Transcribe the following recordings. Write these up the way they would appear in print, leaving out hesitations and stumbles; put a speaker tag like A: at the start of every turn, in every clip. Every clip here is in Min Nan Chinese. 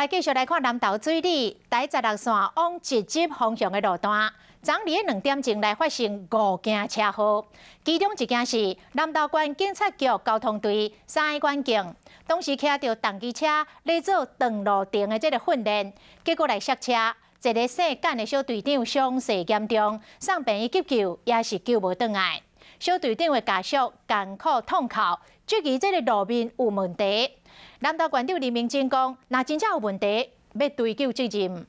A: 來繼續來看南投水里台十六線往集集方向的路段，昨暝2點鐘來發生五件車禍，其中一件是南投縣警察局交通隊三个員警，當時騎著重機車咧做斷路燈的這个訓練，結果來摔車，一个姓簡的小隊長傷勢嚴重，送病院急救也是救無轉來。小隊長的家屬艱苦痛哭，質疑這个路面有問題。南投縣長林明珍講，若真正有問題，欲追究責任。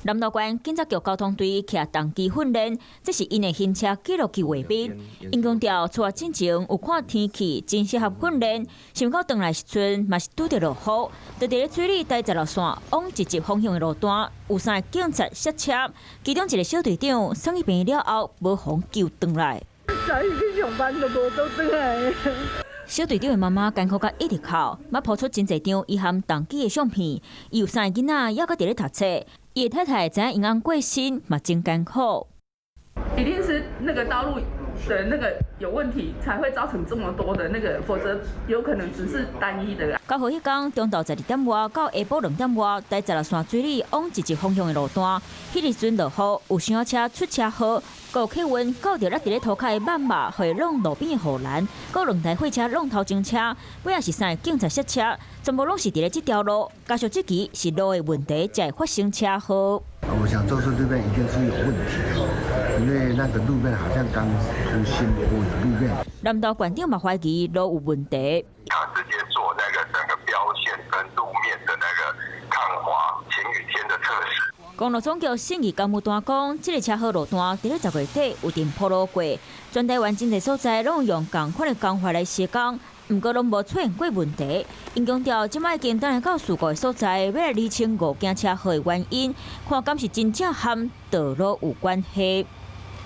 B: 南投縣警察局交通隊騎重機訓練，這是𪜶的行車記錄器畫面。𪜶強調，出發進前有看天氣，真適合訓練。想到轉來時陣，嘛是拄著落雨。就佇咧水里台十六線往集集方向的路段，有三個警察摔車，其中一個小隊長送去病院了後，無予救轉來。
C: 早去上班都無倒轉來。
B: 小隊長的媽媽艱苦甲一直哭，嘛拋出真濟張伊含同機的相片。伊有三个囡仔，猶閣佇咧讀冊。伊的太太知影𪜶翁過身，嘛真艱苦。
D: 一定是那個道路的那個有問題，才會造成這麼多的那個，否則有可能只是單一的。
B: 9號彼工中晝12點外到下晡2點外，台十六線水里往集集方向的路段，彼時陣落雨，有傷車出車禍，閣有客運到著落佇咧塗跤的蟒肉，予伊挵路邊的護欄，閣有兩台貨車挵頭前車，尾仔是三个警察摔車，全部攏是佇咧這條路，家屬質疑是路的問題，才會發生車禍。
E: 我想就是這邊一定是有問題，因為那個路面好像剛鋪新鋪的路面。
B: 南投縣長嘛懷疑路有問題。
F: 他直接做那個整個標線跟路面的那個抗滑晴雨天的測試。
B: 公路總局審議公務單講，這个車禍路段佇咧10月底有定鋪路過，全台灣真濟所在攏用仝款的工法來施工，毋過攏無出現過問題。𪜶強調，這擺已經轉來到事故的所在，欲來釐清五件車禍的原因，看敢是真正和道路有關係。